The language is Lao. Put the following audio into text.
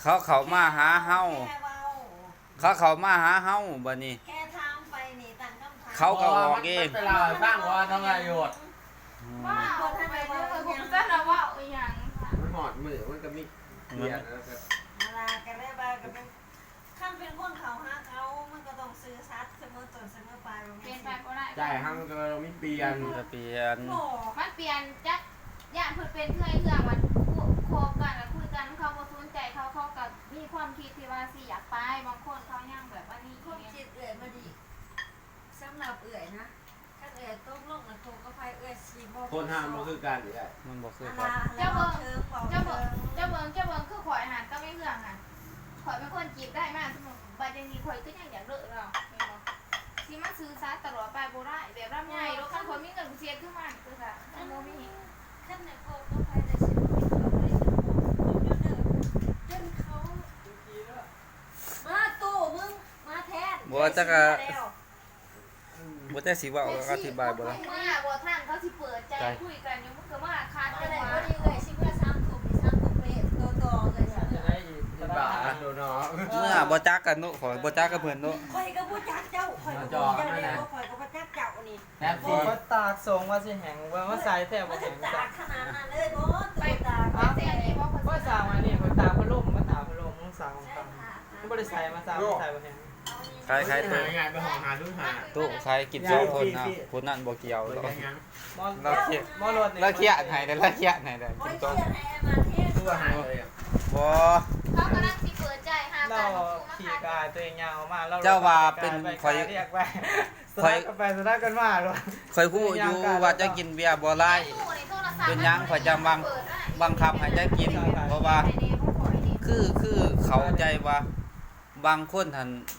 ເຂົາເຂົ້າມາຫາເຮົາ ແຄ່ເວົ້າ ເຂົາເຂົ້າມາຫາເຮົາ ບັດນີ້ ແຄ່ຖາມໄປນີ້ຕັ້ງຄຳຖາມ ເຂົາກໍອອກເອງ ເພາະວ່າມັນໄປເລົ່າໃຫ້ຟັງວ່ານ້ອງອາຍຸດ ອືມ ວ່າ ບໍ່ທັນໄດ້ເວົ້າອີ່ຫຍັງ ບໍ່ທັນໄດ້ເວົ້າອີ່ຫຍັງ ມັນຮອດມື້ມັນກໍມີ ມັນ ເລື່ອງແລ້ວກໍ ອັນລະກໍເລີຍວ່າກໍເປັນ ຄັນເປັນຄົນເຂົ້າຫາເຂົາ ມັນກໍຕ້ອງຊື່ສັດສະເໝີຕົ້ນສະເໝີປາຍ ບໍ່ແມ່ນ ເປັນໄປບໍ່ໄດ້ ໃຈເຮົາມັນກໍຕ້ອງມີປ່ຽນ ມັນກໍປ່ຽນ ມັນປ່ຽນຈັກ ຢ້ານເພິ່ນເປັນເທື່ອຍເລື່ອງວ່າ ຄົບກັນແລ້ວຄຸຍກັນ ເຂົາບໍ່ສົນໃຈເຂົາ ເຂົາກໍມີຄວາມຄິດທີ່ວ່າຊິຢາກໄປ ບາງຄົນເຂົາຍັງແບບວ່ານີ້ ຄວາມຄິດເອື້ອຍມາດີ ສຳລັບເອື້ອຍນະ ຄັນເອື້ອຍຕົກລົງນະ ຄົບກັບໃຜເອື້ອຍຊິບໍ່ ຄົນເຮົາມັນບໍ່ຄືກັນເອື້ອຍ ມັນບໍ່ຄືກັນ ອັນລະ ເຈົ້າເບິ່ງ ເຈົ້າເບິ່ງ ເຈົ້າເບິ່ງ ເຈົ້າເບິ່ງ ຄືຂ້ອຍຫັ້ນກັບແມ່ເຮືອງຫັ້ນ ຂ້ອຍເປັນຄົນຈີບໄດ້ມາ ບັດດຽວນີ້ຂ້ອຍຄືຍັງຢາກເລີກລາວ ແມ່ນບໍ່? ຊິມາຊື່ສັດຕະຫຼອດໄປບໍ່ໄດ້ ແບບລຳໃຫຍ່ໂລດ ຄັນຂ້ອຍມີເງິນ ຂ້ອຍຊິເຮັດຄືມັນ ຄືວ່າມັນບໍ່ມີ ຄັນໄດ້ພົບກັບໃຜໄດ້ຊິບໍ່ມີເຂົາ ບໍ່ໄດ້ເປັນພວກ ພວກເດີ ເປັນເຂົາ ມາໂຕມຶງ ມາແທນ ບໍ່ ຈັກ ແລ້ວ ບໍ່ຈັກຊິເວົ້າ ແມ່ຊີ ອະທິບາຍບໍ່ໄດ້ ເມື່ອບໍ່ທັນ ເຂົາຊິເປີດໃຈ ໃຈ ຄຸຍກັນຢູ່ ມຶງກໍມາຂັດ ມາ ຈັງ ແລ້ວ ຫວາ ພໍດີເອື້ອຍຊິເມືອສາມທຸ່ມ ນີ້ສາມທຸ່ມເປະ ໂຕຕໍ່ເອື້ອຍຊິເມືອ ເປັນບ້າໂດເນາະ ເມື່ອບໍ່ຈັກກັນເນາະ ຂ້ອຍບໍ່ຈັກກັບເພິ່ນເນາະ ຂ້ອຍກໍບໍ່ຈັກເຈົ້າ ຂ້ອຍກໍບໍ່ຈັກເຈົ້າ ຂ້ອຍກໍບໍ່ຈັກເຈົ້ານີ້ ແຕ່ ຂ້ອຍຕາກສົ່ງວ່າຊິແຫ້ງ ວ່າມາໃສ່ແທ້ບໍ່ແຫ້ງ ມັນຕາກຂະໜາດນັ້ນເລີຍບໍ່? ໄປຕາກ ໄປແຕ່ນີ້ບໍ່? ຂ້ອຍ ຂ້ອຍສ້າງວ່ານີ້ ຂ້ອຍຕາກພັດລົມ ມາຕາກພັດລົມ ມຶງສ້າງຂອງເກົ່າ ມັນບໍ່ໄດ້ໃສ່ມາ ສ້າງ ໃສ່ບໍ່ແຫ້ງ ຂາຍ ຂາຍໂຕ ຫາຍາກໄປຫ້ອງຫາລຸງຫາ ໂຕຂາຍກິນສອງຄົນນະ ຜູ້ນັ້ນບໍ່ກ່ຽວດອກ ບໍ່ເປັນຫຍັງ ລາວຄຽດ ໝໍໂລດນີ້ ລາວຄຽດໃຫ້ເດ້ ລາວຄຽດໃຫ້ເດ້ ໂອ້ຍ ກິນສອງ ຄຽດໃຫ້ແອມາແທນ ຄືວ່າຫາຍເລີຍ ບໍ່ ເຂົາກຳລັງຊິເປີດໃຈຫາກັນ ລາວຂີ້ກາຍ ຕົວເອງຍ່າງອອກມາ ລາວ ເຈົ້າວ່າເປັນຂ້ອຍ ໄປລຽກໄປ ຂ້ອຍ ສະໄລກັນໄປສະໄລກັນມາໂລດ ຂ້ອຍຮູ້ຢູ່ວ່າເຈົ້າກິນເບຍບໍ່ຫຼາຍ ເປັນຫຍັງຂ້ອຍຈັ່ງບັງ ບັງຄັບໃຫ້ເຈົ້າກິນ ເພາະວ່າ ຄື ຄືເຂົ້າໃຈວ່າ ບາງຄົນຫັ້ນ